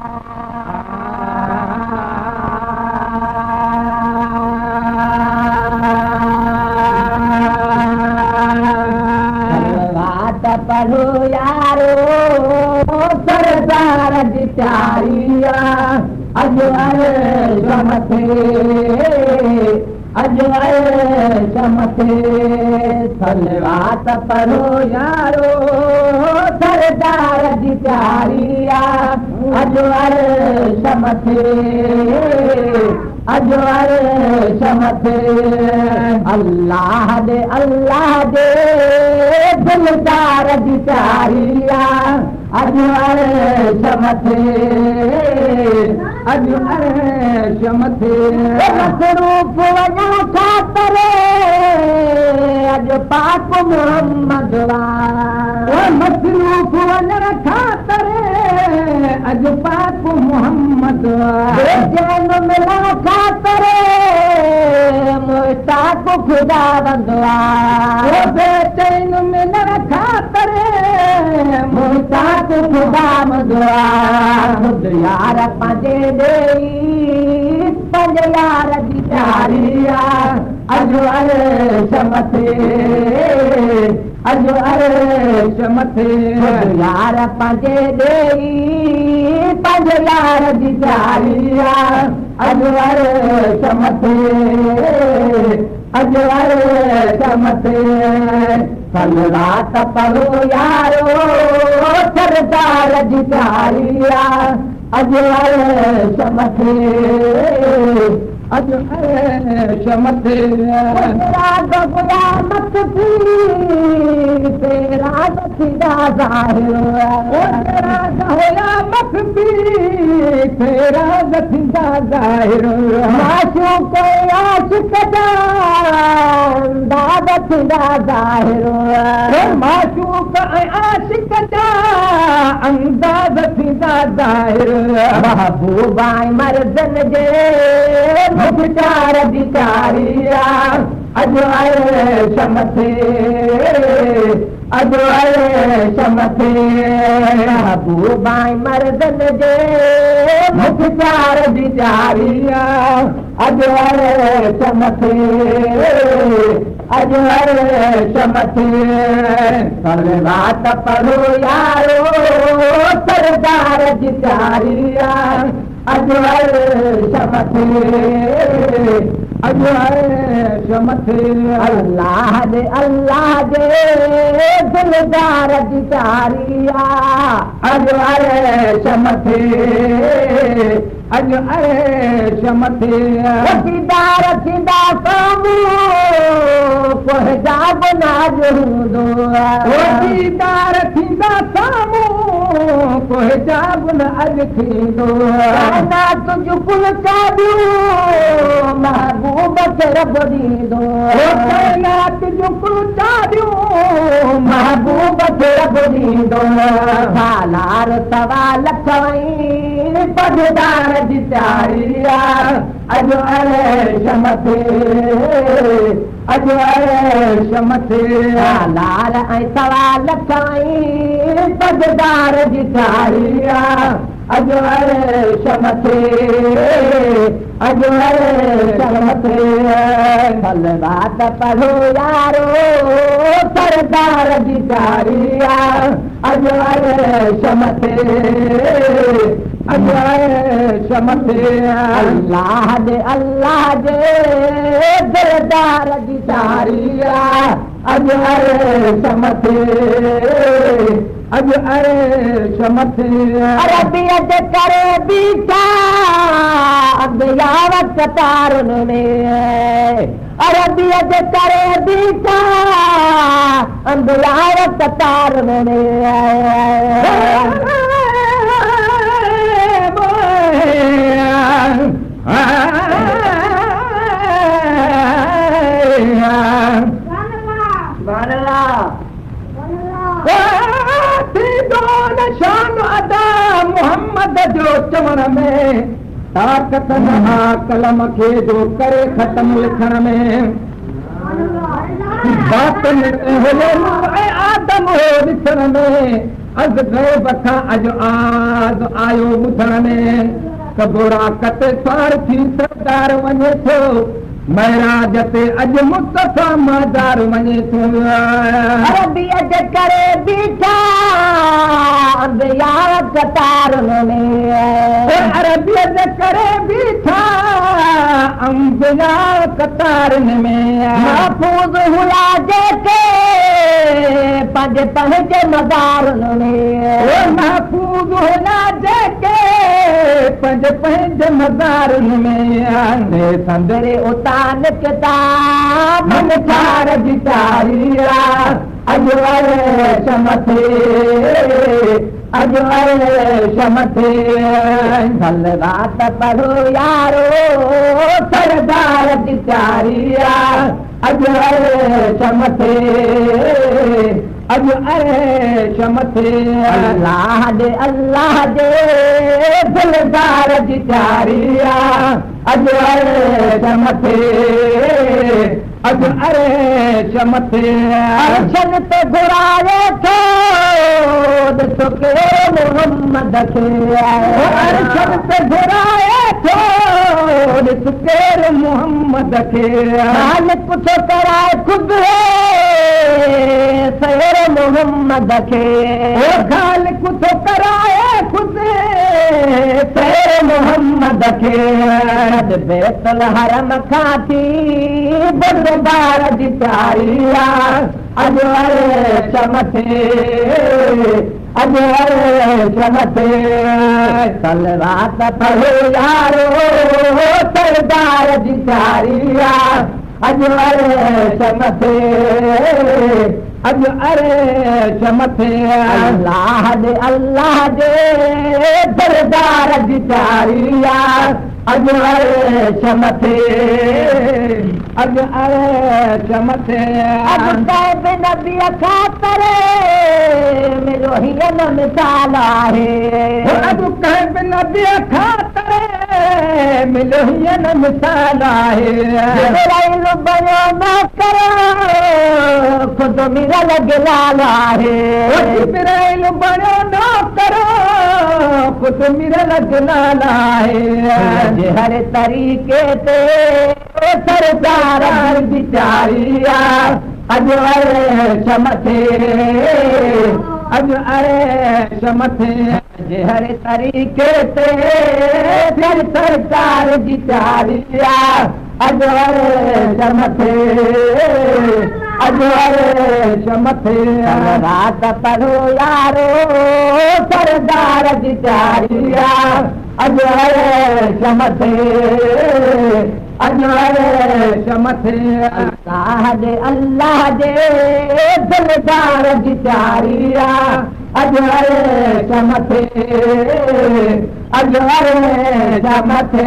सलवात पढ़ो यारो सरदार जी प्यारी आ, अॼु अर्श मथे, अॼु अर्श मथे। सलवात पढ़ो यारो सरदार जी प्यारी आ, अॼु अर्श मथे, अॼु अर्श मथे। अल्लाह दे अल्लाह दे दिलदार जी प्यारी आ, अॼु अर्श मथे, अॼु अर्श मथे। मसरूफ़ वञण खातिर अॼु पाक मोहम्मद ओ मसरूफ़ वञण खातिर अॼु पाक मोहम्मद बेचैन मिलण खातिर मुश्ताक खुदा बंदो ओ बेचैन मिलण खातिर मुश्ताक खुदा बंदो खुद यार पंहिंजे ॾेई पंज यार जी प्यारी आ, अॼु अर्श मथे, अॼु अर्श मथे। खुद यार पंहिंजे ॾेई पंज यार जी प्यारी आ, अॼु अर्श मथे, अॼु अर्श मथे। सलवात पढ़ो यारो सरदार जी प्यारी आ, अॼु अर्श मथे, अॼु अर्श मथे। राग क़यामत थी तेरा थींदा ज़ाहिर, ओ राग होया मख़फ़ी तेरा थींदा ज़ाहिर। माशूक आशिक जा अंदाज़ थींदा ज़ाहिर, ओ माशूक ऐं आशिक जा अंदाज़ थींदा ज़ाहिर। महबूब ऐं मर्दन जे मुख़्तार जी प्यारी आ, अॼु अर्श मथे, अॼु अर्श मथे। महबूब ऐं मर्दन जे मुख़्तार जी प्यारी आ, अॼु अर्श मथे, अॼु अर्श मथे। सलवात पढ़ो यारो सरदार जी प्यारी आ, अॼु अर्श मथे, अॼु अर्श मथे। अल्लाह दे अल्लाह दे दिलदार जी प्यारी आ, अॼु अर्श मथे, अॼु अर्श मथे। दीदार थींदा साम्हूं पोइ हिजाब न अॼु हूंदो, ओ दीदार थींदा साम्हूं पोइ हिजाब न अॼु थींदो। काइनात जूं कुल चाबियूं महबूब खे रब ॾींदो, ओ काइनात जूं कुल चाबियूं महबूब खे रब ॾींदो। सालार सवा लख ऐं पगदार जी प्यारी आ, अॼु अर्श मथे, अॼु अर्श मथे। सालार ऐं सवा लख ऐं पगदार जी प्यारी आ, अॼु अर्श मथे, अॼु अर्श मथे। सलवात पढ़ो यारो सरदार जी प्यारी आ, अॼु अर्श मथे, अॼु अर्श मथे। अल्लाह दे अल्लाह दे दिलदार जी प्यारी आ, अॼु अर्श मथे, अॼु अर्श मथे। अरबीअ जे करे बीठा अंबिया कतारुनि में, अरबीअ जे करे बीठा अंबिया कतारुनि में। शान अदा मोहम्मद जो चवण में, ताक़त न आ कलम खे जो करे ख़तम लिखण में। बातिन हुयो नूर ऐं आदम हो ॾिसण में, از غيب کان اڄ آز آيو ٻڌڻ ۾، ته براق تي سوار ٿي سردار وڃي ٿو، معراج تي اڄ مصطفيٰ مدار وڃي ٿو. عربيء جي ڪري بيٺا انبياء قطارن ۾. عربيء جي ڪري بيٺا انبياء قطارن ۾. محفوظ هيا جيڪي پنهنجي پنهنجي مزارن ۾. محفوظ هيا جيڪي پنهنجي پنهنجي مزارن ۾. سندري اتان نڪتا منٺار جي تياري آ، اڄ عرش مٿي، اڄ عرش مٿي. صلوات پڙهو يارو سردار جي تياري آ، اڄ عرش مٿي، اڄ عرش مٿي. الله ڏي الله ڏي دلدار جي تياري آ، اڄ عرش مٿي، اڄ عرش مٿي. عرشن تي گهرائي ٿو ڏسو ڪير محمد کي. عرشن تي گهرائي ٿو ڏس ڪير محمد کي. خالق ٿو ڪرائي خود سير محمد کي. خالق ٿو ڪرائي خود سير محمد کي. بيتل حرم کان ٿي بردبار جي تياري آ، اڄ عرش مٿي، اڄ عرش مٿي. صلوات پڙهو يارو سردار جي تياري آ، اڄ عرش مٿي، اڄ عرش مٿي. الله ڏي الله ڏي دلدار جي تياري آ، اڄ عرش مٿي، اڄ عرش مٿي. اڄ ڪنهن به نبيءَ خاطر مليو هيئن نه مثال آهي. اڄ ڪنهن به نبيءَ خاطر مليو هيئن نه مثال آهي. جبرائيل بڻيو نه ڪر خود ميرل گلال آهي. جبرائيل بڻيو نه ڪر خود ميرل جلال آهي. جي هر طريقي تي سردار جي تياري آ، اڄ عرش مٿي، اڄ عرش مٿي. جي هر طريقي تي سرڪار جي تياري آ، اڄ عرش مٿي، اڄ عرش مٿي. صلوات پڙهو يارو سردار جي تياري آ، اڄ عرش مٿي، اڄ عرش مٿي. الله ڏي الله ڏي دلدار جي تياري آ، اڄ عرش مٿي، اڄ عرش مٿي.